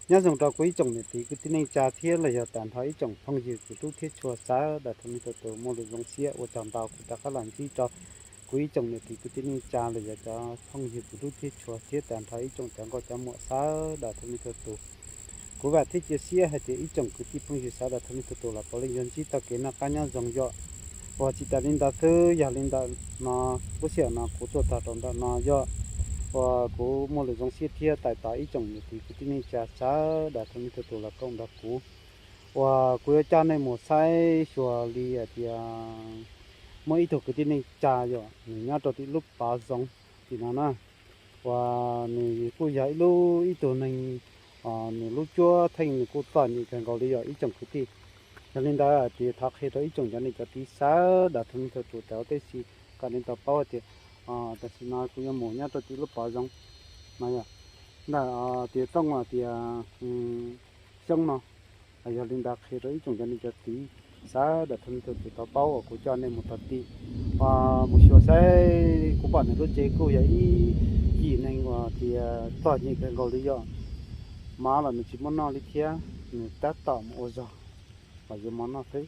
Nyob zoo rau kuv ib tsoom niam txiv kwv tij neej tsa thiab los yog tag nrho ib tsoom phooj ywg kuv hlub thiab tshua sawv daws txhua leej txhua tus, muaj lus zoo siab ua tsaug ntau kuv rov qab los ntsib rau kuv ib tsoom niam txiv kwv tij neej tsa los yog cov phooj ywg kuv hlub thiab tshua thiab tag nrho ib tsoom cov nkauj cov muam sawv daws txhua leej txhua tus. Kuv vam thiab cia siab hais tias ib tsoom kwv tij phooj ywg sawv daws txhua leej txhua tus los puav leej yuav ntsib txoj kev noj qab nyob zoo yom. Uas tsis tas li ntawd xwb, yog li ntawm no lub sij hawm no kuv tuaj txog rau ntawm no yog uas kuv muaj lus zoo siab thiab tais tos ib tsoom niam txiv kwv tij neej tsa sawv daws txhua leej txhua tus los koom nrog kuv, uas kuv yuav coj nej mus saib xyuas li hais tias muaj ib tug kwv tij neej tsa yom, nws nyob rau tim lub pov zoov tim no na, uas nws kuj yog ib lub ib tug neeg, nws lub cuab theej nws kuj txom nyem kawg nkaus li yom ib tsoom kwv tij. Yog li ntawd hais tias thov qhia rau ib tsoom cov niam cov txiv sawv daws txhua leej txhua tus tau teb si kom nej tau paub hais tias tam sim no kuv yuav mus nyob rau tim lub pov zoov no yog ntawm tias tooj hais tias xyoob no. Yog li ntawd qhia rau ib tsoom cov niam cov txiv sawv daws txhua leej txhua tus tau paub uas kuv coj nej mus txog tim, mus xyuas saib kuv pom nws lub tsev kuj yog ib yim neeg uas tias txom nyem kawg nkaus li yom. Mov los nws tsis muaj noj li thiab, nws tab tom mus ua zog los yuav mov noj xwb.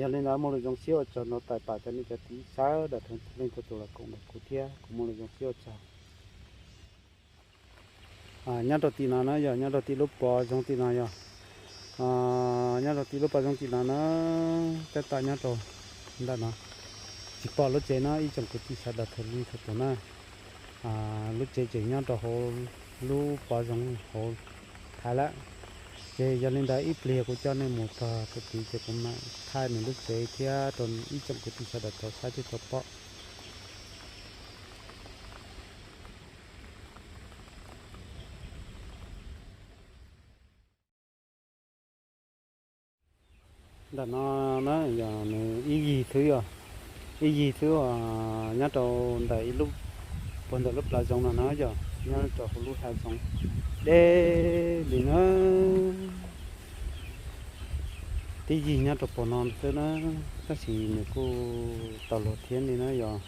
Yog li ntawd muaj lus zoo siab ua tsaug ntau tais tos cov niam cov txiv sawv daws txhua leej txhua tus los koom nrog kuv thiab kuv muaj lus zoo siab ua tsaug. Nyob rau tim no na yog nyob rau tim lub pov zoov tim no yog, nyob rau tim lub pov zoov tim no na, tab tom nyob rau ntawm no tsis pom lub tsev no ib tsoom kwv tij sawv daws txhua leej txhua tus na. Lub tsev tseem nyob rau hauv lub pov zoov hauv thav lawm. Ces yog li ntawd ib pliag kuv coj nej mus txog rau tid ces kuv mam thaij nws lub tsev thiab rau ib tsoom kwv tij sawv daws tau saib thiab tau pom. Ntawm no na yog nws ib yig xwb yog, ib yig xwb uas nyob rau ntawm ib lub, puag ntawm lub plawv zoov no na yog nyob rau hauv lub hav zoov deb li na. Tib yig nyob rau puag no xwb na, tab sis nws kuj tau luag thiab li na yog.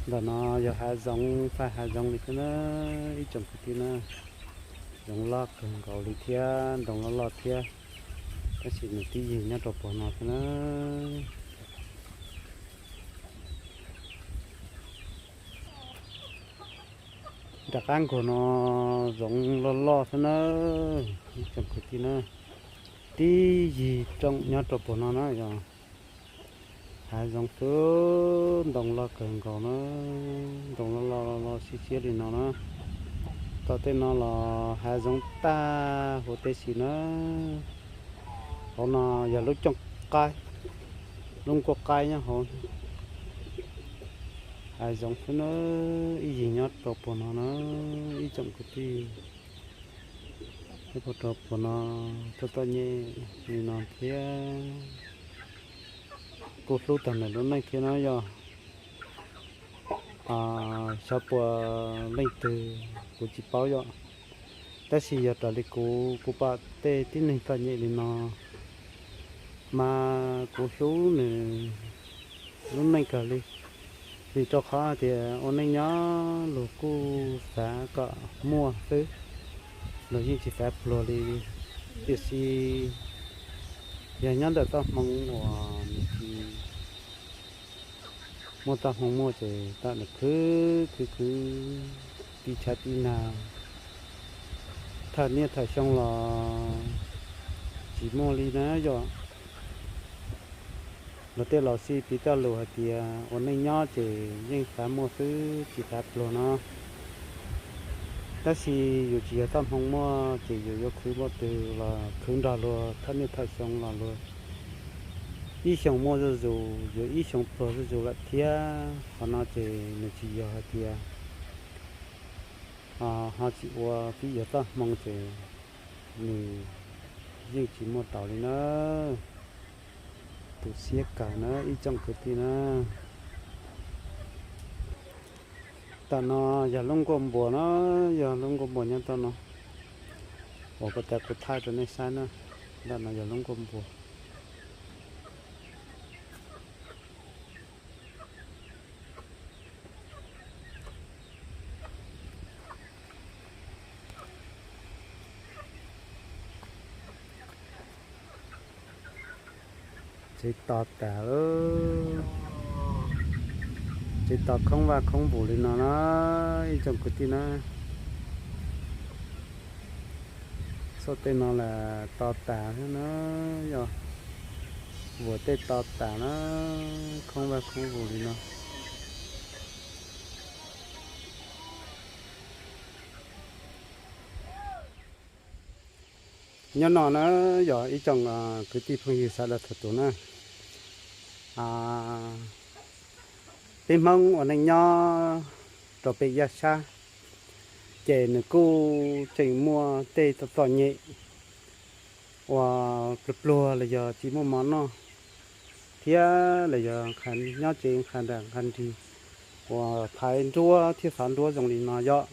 Ntawm no yog hav zoov, faj hav zoov li xwb na, ib tsoom kwv tij na. Zoov loj kawg nkaus li thiab, ntoo loj loj thiab, tab sis nws tib yig nyob rau puag no xwb na. Nram qab nkaus no zoov loj loj xwb na, ib tsoom kwv tij na. Tib yig rooj nyob rau puag no na yog hav zoov xwb, ntoo loj kawg nkaus na, ntoo loj loj loj siab siab li no na. Tom tej no los hav zoov tag huv tib si na. Hauv no yog lub cooj qaib, lub nkuaj qaib nyob hauv. Hav zoov xwb na, ib yig nyob rau puag no na, ib tsoom kwv tij. Nyob puag rau puag no, txom txom nyem li no thiab. Kuj hlub tag nws lub neej thiab no yog xyov puas leej twg kuv tsis paub yom. Tab sis yog raws li kuv, kuv pom tej tib neeg txom nyem li no mas kuv hlub nws lub neej kawg li. Vim rau qhov tias ua neej nyob luag kuj xav kom muaj xwb, luag yeej tsis xav pluag li. Tiam sis yog nyob ntawm txoj hmoo uas nws tsis muaj txoj hmoo muaj ces tawm nws khwv khwv khwv tib tshav tib nag, thawm niaj thawm xyoo los tsis muaj li na yom. Luag tej laus xij piv txoj lus hais tias ua neej nyob ces yeej xav muaj xwb tsis xav pluag no. Tab sis yus tsis yog txoj hmoo muaj ces yus yuav khwv npaum twg los khwv nrog luag thawm niaj thawm xyoo los luag ib xyoos muaj zuj zus, yus ib xyoos pluag zuj zus lawm thiab. Qhov no ces nws tsis yog hais tias ho tsis ua, twb yog txoj hmoo ces nws yeej tsis muaj tau li na. Tu siab kawg na ib tsoom kwv tij na. Tam no yog lub nkuaj npua na, yog lub nkuaj npua nyob tom no uas kuv thaij rau nej saib na. Ntawm no yog lub nkuaj npua. Tsev to tas lawm, tsev to khoob vaj khoob vus li no na, ib tsoom kwv tij na. Txoj tej no las to tas thiab na, yog vuas tej to tas na, khoob vaj khoob vus li no. Nyob no na, yog ib tsoom kwv tij phooj ywg sawv daws txhua tus na, peb Hmoob ua neej nyob rau pem yaj sab, ces nws kuj tseem muaj tej txom txom nyem uas pluag pluag los yog tsis muaj mov noj, thiab los yog nyob tsev nqa nram nqa nrig uas thaiv nruab thiab xov nruab zoo li no yom.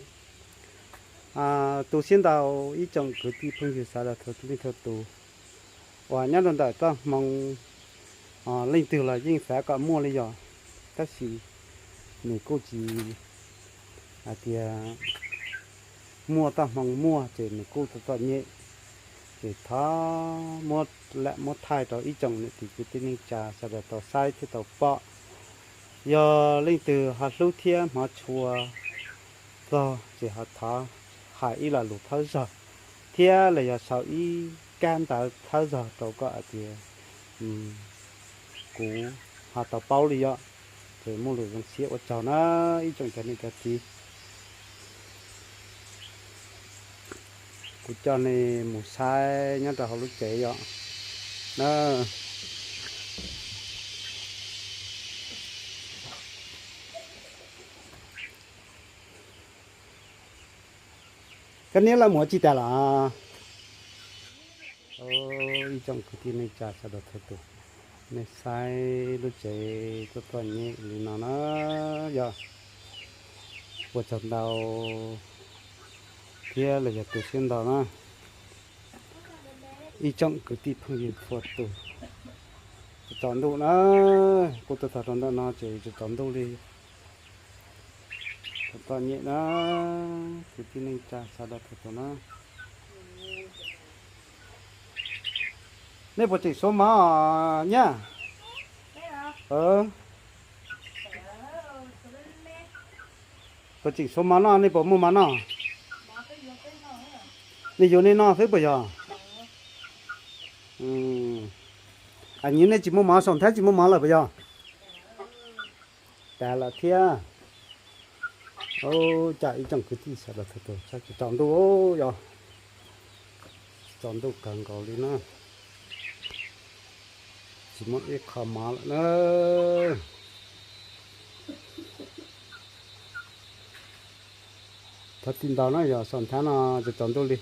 Tu siab ntau ib tsoom kwv tij phooj ywg sawv daws txhua leej txhua tus uas nyob rau ntawm txoj hmoo leej twg los yeej xav kom muaj li yom, tab sis nws kuj tsis hais tias muaj txoj hmoo muaj ces nws kuj txom txom nyem. Ces thov muab lam muab thaij rau ib tsoom niam txiv kwv tij neej tsa sawv daws tau saib thiab tau pom. Yog leej twg ho hlub thiab hmov tshua txog ces ho thov hais ib lo lus thawb zog thiab los yog sau ib kab ntawv thawb zog rau kom hais tias kuv ho tau paub li yom. Ces muaj lus zoo siab ua tsaug na ib tsoom cov niam cov txiv. Kuv coj nej mus saib nyob rau hauv lub tsev yom na. Koj niam lawv mus ua tsi tas los? Ib tsoom kwv tij neej tsa sawv daws txhua tus, nej saib lub tsev txom txom nyem li no na, yog ua tsaug ntau thiab los yog tu siab ntau na. Ib tsoom kwv tij phooj ywg txhua tus, tsaus ntuj na, kuv tuaj txog rau ntawm no ces tsaus ntuj li. Txom txom nyem na, kwv tij neej tsa sawv daws txhua tus na. Nej puas tseem xuav mov nyab? Puas tseem xuav mov noj, nej puas muaj mov noj? Nej yuav nej noj xwb puas yog? Nyiaj nej tsis muaj mov, saum nthab tsis muaj mov lawm puas yog? Tas lawm thiab. Cas ib tsoom kwv tij sawv daws txhua tus, tsaus ntuj, yog tsaus ntuj kawg nkaus li na. Tsis muaj ib qho mov lawm na. Thov txim ntau na, yog saum nthab no tsaus ntuj li,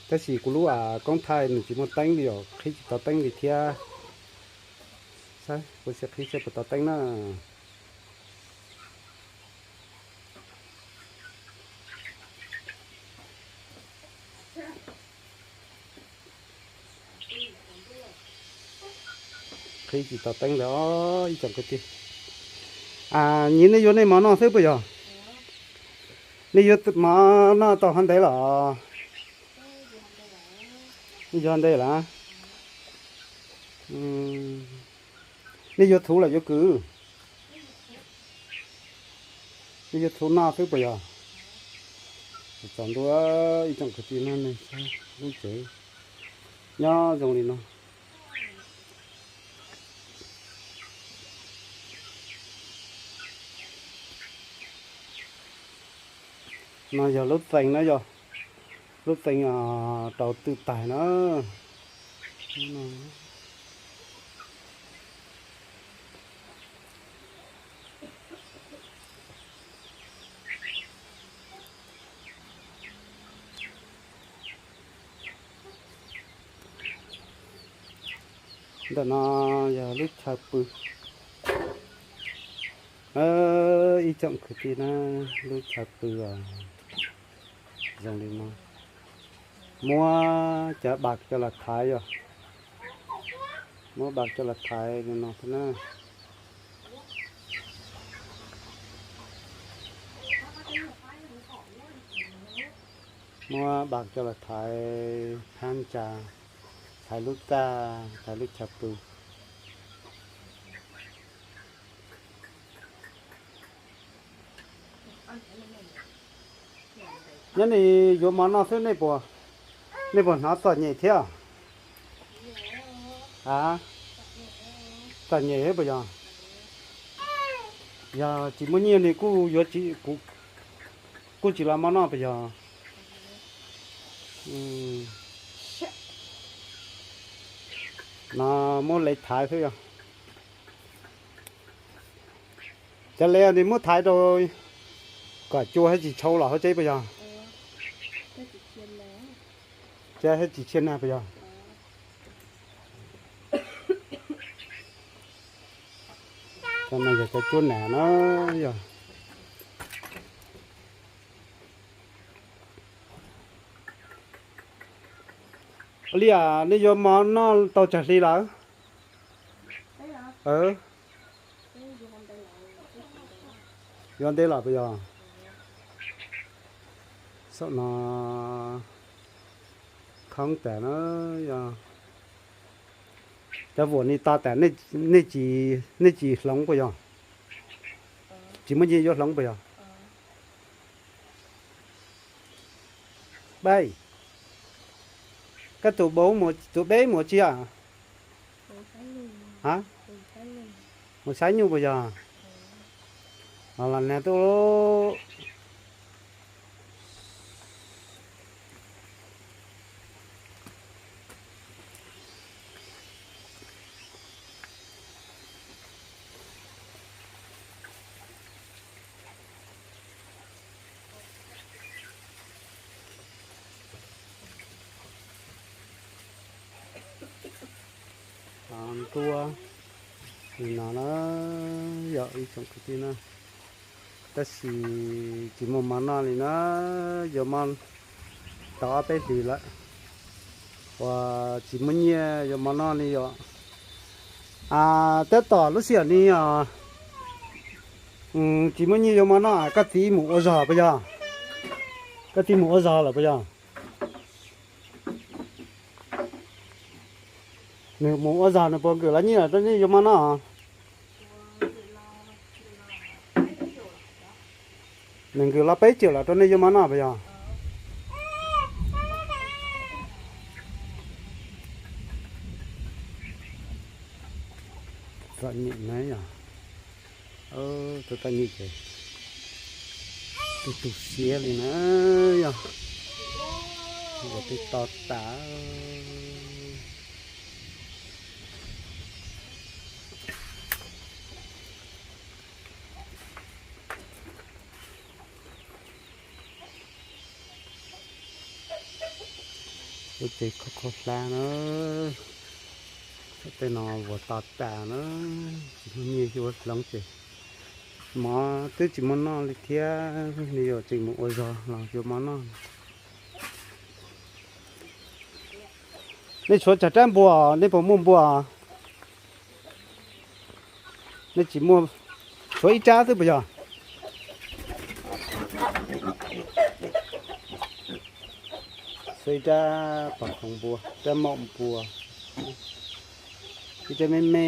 tab sis kuv lub koob thaij nws tsis muaj teeb li, yog qhib tsis tau teeb li thiab. Saib kuv sim qhib saib puas tau teeb na. Qhib tsis tau teeb lawm os ib tsoom kwv tij. Nyiaj nej yuav nej mov noj xwb puas yog? Nej yuav mov noj tau hov ntev los? Nej yuav ntev lawm. Nej yuav txhuv los yuav kwv? Nej yuav txhuv noj xwb puas yog? Tsaus ntuj ib tsoom kwv tij, nej saib lub tsev nyob zoo li no. No yog lub txee na, yog lub txee rau twm tais na. Ntawm no yog lub chaw pw. Ib tsoom kwv tij na, lub chaw pw zoo li no. Muab cov bam coj los thaiv yog, muab bam coj los thaiv li no thiab na. Muab bam coj los thaiv phab ntsa, thaiv lub txaj, thaiv lub chaw pw. Nyob li yuav mov noj xwb nej puas, nej puas hnov txom nyem thiab? A, txom nyem puas yog? Yog tsis muaj nyiaj nws kuj yuav tsis, kuj tsis los mov noj puas yog? No muab lev thaiv xwb yog. Cov lev nws muab thaiv rau kom cua thiab tsis tshau los hauv tsev puas yog? Cua thiab tsis tshia nag puas yog? Cov no yog cov cuab nas na yog. Ua li, nej yuav mov noj tau tsawg hli lawm? Yuav ntev los puas yog? Saum no khoob tas na yog. Cov vuam ni to tas, nej tsis hloov puas yog? Tsis muaj nyiaj yuav hloov puas yog? Peb, koj tus, tus peb mus tsi a? A, mus saib nyuj puas yog? Los nag tuaj. Ntua li no na yog ib tsoom kwv tij na, tab sis tsis muaj mov noj li na, yuav mov tau ob peb hlis lawm uas tsis muaj nyiaj yuav mov noj li yom. Tab tom lub sij hawm ni os, tsis muaj nyiaj yuav mov noj, koj txiv mus ua zog puas yog? Koj txiv mus ua zog lawm puas yog? Nws mus ua zog nws puas nkwm los nyiaj rau nej yuav mov noj? Nws nkwm los peb caug los rau nej yuav mov noj puas yog? Txom nyem na yog. Tus txom nyem ces tu tu siab li na yog. Ua twb to tas. Lub tsev kho kho hlab na, tej no vuas to tas na, tsis muaj nyiaj yuav hloov ces mov twb tsis muaj noj li thiab, nws yuav tseem mus ua zog los yuav mov noj. Nej tshuav tsawg rab npua, nej puas muaj npua? Nej tsis muaj, tshuav ib rab xwb puas yog? Tshuav ib rab pos khoov npua, rab maum npua, ib rab me me.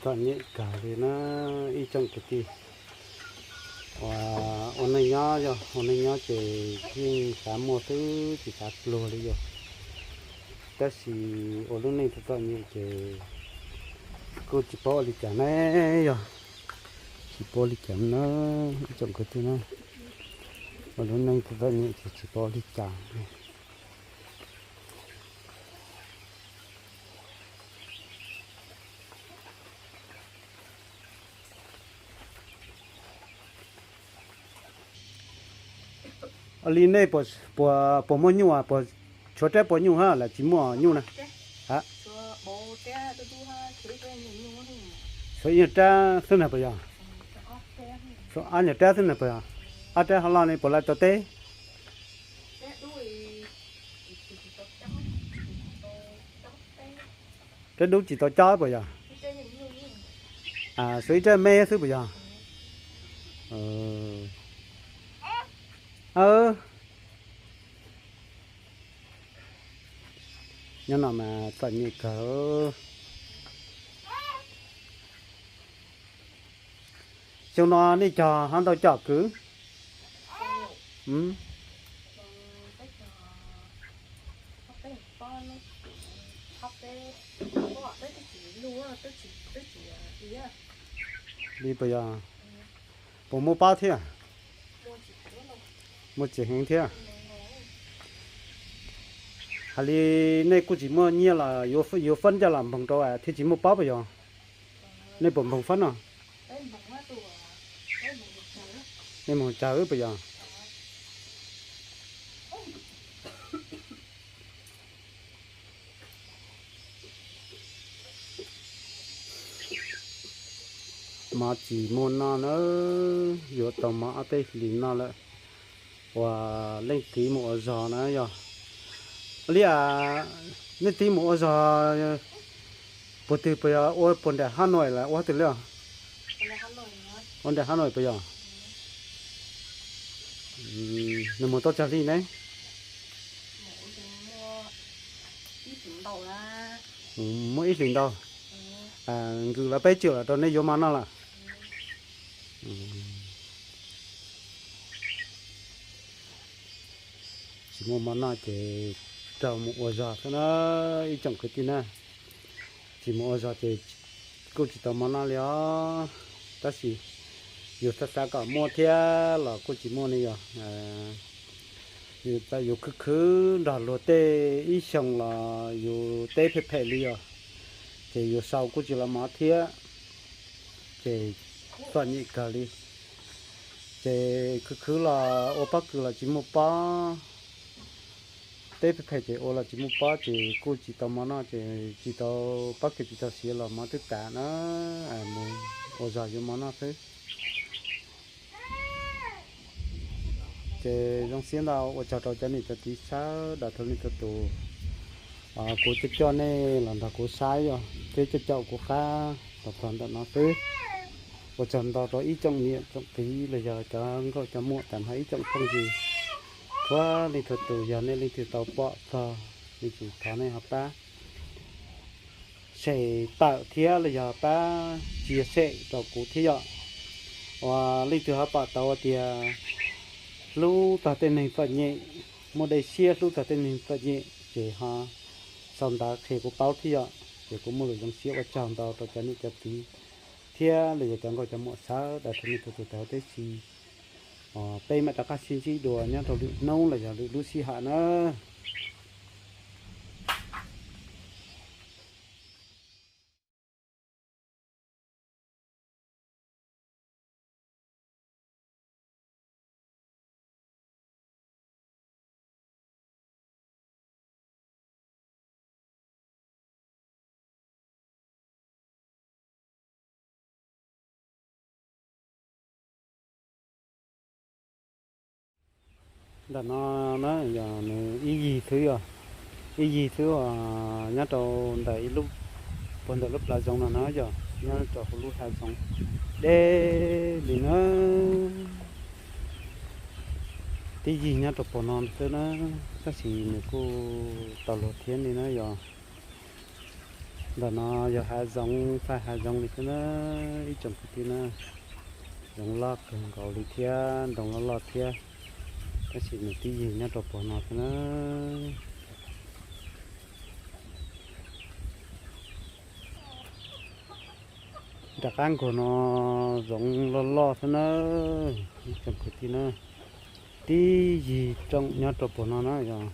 Txom nyem kawg li na ib tsoom kwv tij. Ua, ua neej nyob yog ua neej nyob ces yeej xav muaj xwb tsis xav pluag li yog. Tab sis ua lub neej txom txom nyem ces kuj tsis paub ua li cas ne yog. Tsis paub ua li cas na ib tsoom kwv tij na. Ua lub neej txom txom nyem ces tsis paub ua li cas. Li nej puas muaj nyuj, puas tshuav rab puas nyuj hab los tsis muaj nyuj na? Tshuav ib nyuag rab xwb na puas yog? Tshuav ob nyuag rab xwb na puas yog? Ob rab hov los ne puas lawv tau teb? Rab dub tsis tau cob puas yog? Tshuav ib rab me xwb puas yog? Aw, Nyob no mas txom nyem kawg. Xyoo no nej cog ho ntau cov kwv? Li puas yog? Puas muaj pob thiab? Muaj tsis heev thiab. Hais li nej kuj tsis muaj nyiaj los yuav fab coj los npoog rau thiaj tsis muaj pob puas yog? Nej puas npoog fab no? Nej npoog tsawg puas yog? Mov tsis muaj noj na, yuav tau mov ob peb hlis noj lawm. Uas leej txiv mus ua zog na yog li, nej txiv mus ua zog puag twg puas yog, ua puag nram Hab Nois los ua twg li? Ua nram Hab Nois puas yog? Nws mus tau tsawg hli ne? Muaj ib hlis ntau. Nkws los peb tswm los rau nej yuav mov noj lawm. Tsis muaj mov noj ces raug mus ua zog xwb na, ib tsoom kwv tij na. Tsis mus ua zog ces kuj tsis tau mov noj li os. Tab sis yus xav xav kom muaj thiab los kuj tsis muaj ne yog. Yus khwv khwv nrog luag tej ib xyoos los yus teb phem phem li os, ces yus sau kuj tsis los mov thiab, ces txom nyem kawg li. Ces khwv khwv los ua pob kws los tsis muaj pob, teb phem phem ces ua los tsis muaj pob, ces kuj tsis tau mov noj, ces tsis tau pob kws tsis tau siav los mov twb tas na, mus ua zog yuav mov noj xwb. Ces zoo siab ntau, ua tsaug rau cov niam cov txiv sawv daws txhua leej txhua tus. Kuv coj coj nej los nrog kuv saib os, thiab coj caum kuv qab los txog ntawm no xwb. Ua tsaug ntau rau ib tsoom niam tsoom txiv los yog cov nkauj cov muam tas nrho ib tsoom phooj ywg txhua leej txhua tus, yog nej leej twg tau pom txog ne ces thov nej ho pab share tawm thiab los yog pab share rau kuv thiab yom. Uas leej twg ho pom tau tias hlub txog tej neeg txom nyem, muaj dej siab hlub txog tej neeg txom nyem ces ho sau ntawv qhia kuv paub thiab yom. Ces kuv muaj lus zoo siab ua tsaug ntau rau cov niam cov txiv thiab los yog cov nkauj cov muam sawv daws txhua leej txhua tus tau teb si. Peb mam rov qab sib ntsib dua nyob rau lwm hnub los yog lwm lub sij hawm na. Ntawm no na yog nws ib yig xwb os, ib yig xwb os, nyob rau ntawm ib lub, puag ntawm lub plawv zoov no na yog nyob rau hauv lub hav zoov deb li na. Tib yig nyob rau puag no xwb na, tab sis nws kuj tau luag thiab li na yog. Ntawm no yog hav zoov, faj hav zoov li xwb na, ib tsoom kwv tij na. Zoov loj kawg nkaus li thiab, ntoo loj loj thiab, tab sis nws tib yig nyob rau puag no xwb na. Nram qab nkaus no zoov loj loj xwb na, ib tsoom kwv tij na, tib yig rooj nyob rau puag no na yog.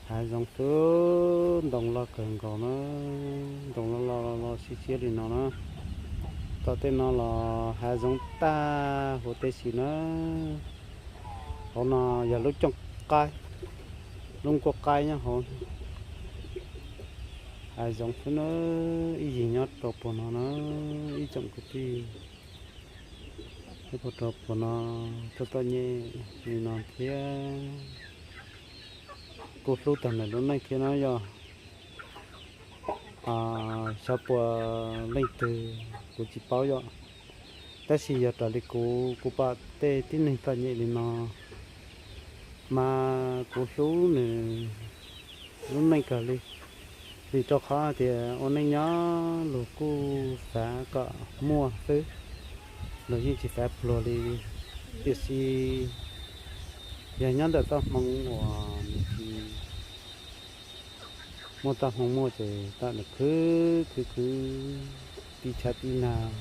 Hav zoov xwb, ntoo loj kawg nkaus na, ntoo loj loj loj loj siab siab li no na. Tom tej no los hav zoov tag huv tib si na. Hauv no yog lub cooj qaib, lub nkuaj qaib nyob hauv. Hav zoov xwb na, ib yig nyob rau puag no na, ib tsoom kwv tij. Nyob puag rau puag no, txom txom nyem li no thiab. Kuj hlub tag ntawm lub neej thiab na yog. Xyov puas leej twg kuv tsis paub yom. Tab sis yog raws li kuv, kuv pom tej tib neeg txom nyem li no mas kuv hlub nws lub neej kawg li, vim rau qhov tias ua neej nyob luag kuj xav kom muaj xwb, luag yeej tsis xav pluag li. Tiam sis yog nyob ntawm txoj hmoo uas nws tsis muaj txoj hmoo muaj ces tawm nws khwv khwv khwv tib tshav tib nag,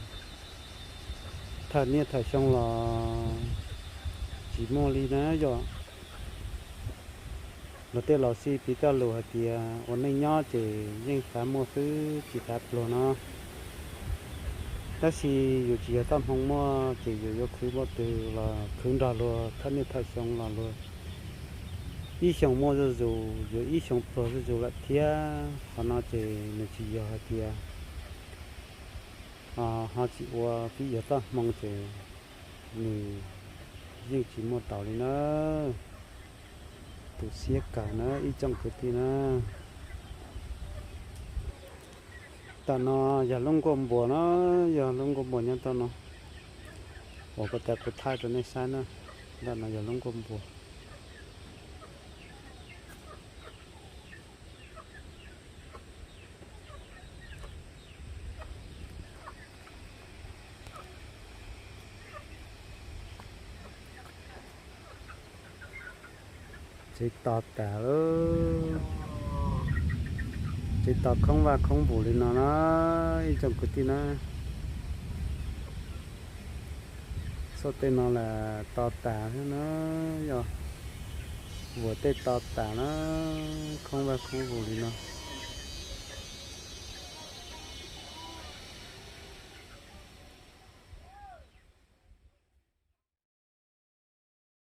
thawm niaj thawm xyoo los tsis muaj li na yom. Luag tej laus xij piv txoj lus hais tias ua neej nyob ces yeej xav muaj xwb tsis xav pluag no. Tab sis yus tsis yog txoj hmoo muaj ces yus yuav khwv npaum twg los khwv nrog luag thawj niaj thawj xyoo los luag ib xyoos muaj zuj zus, yuav ib xyoos pluag zuj zus lawm thiab. Qhov no ces nws tsis yog hais tias ho tsis ua pib yog txoj hmoo ces nws yeej tsis muaj tau li na. Tu siab kawg na ib tsoom kwv tij na. Tam no yog lub nkuaj npuas na, yog lub nkuaj npuas nyob tom no uas kuv tas kuv thaij rau nej saib na. Tam no yog lub nkuaj npuas. Tsev to tas lawm, tsev to khoob vaj khoob vus li no na ib tsoom kwv tij na. Txoj tej no las to tas thiab na, yog vuas tej to tas na, khoob vaj khoob vus li no.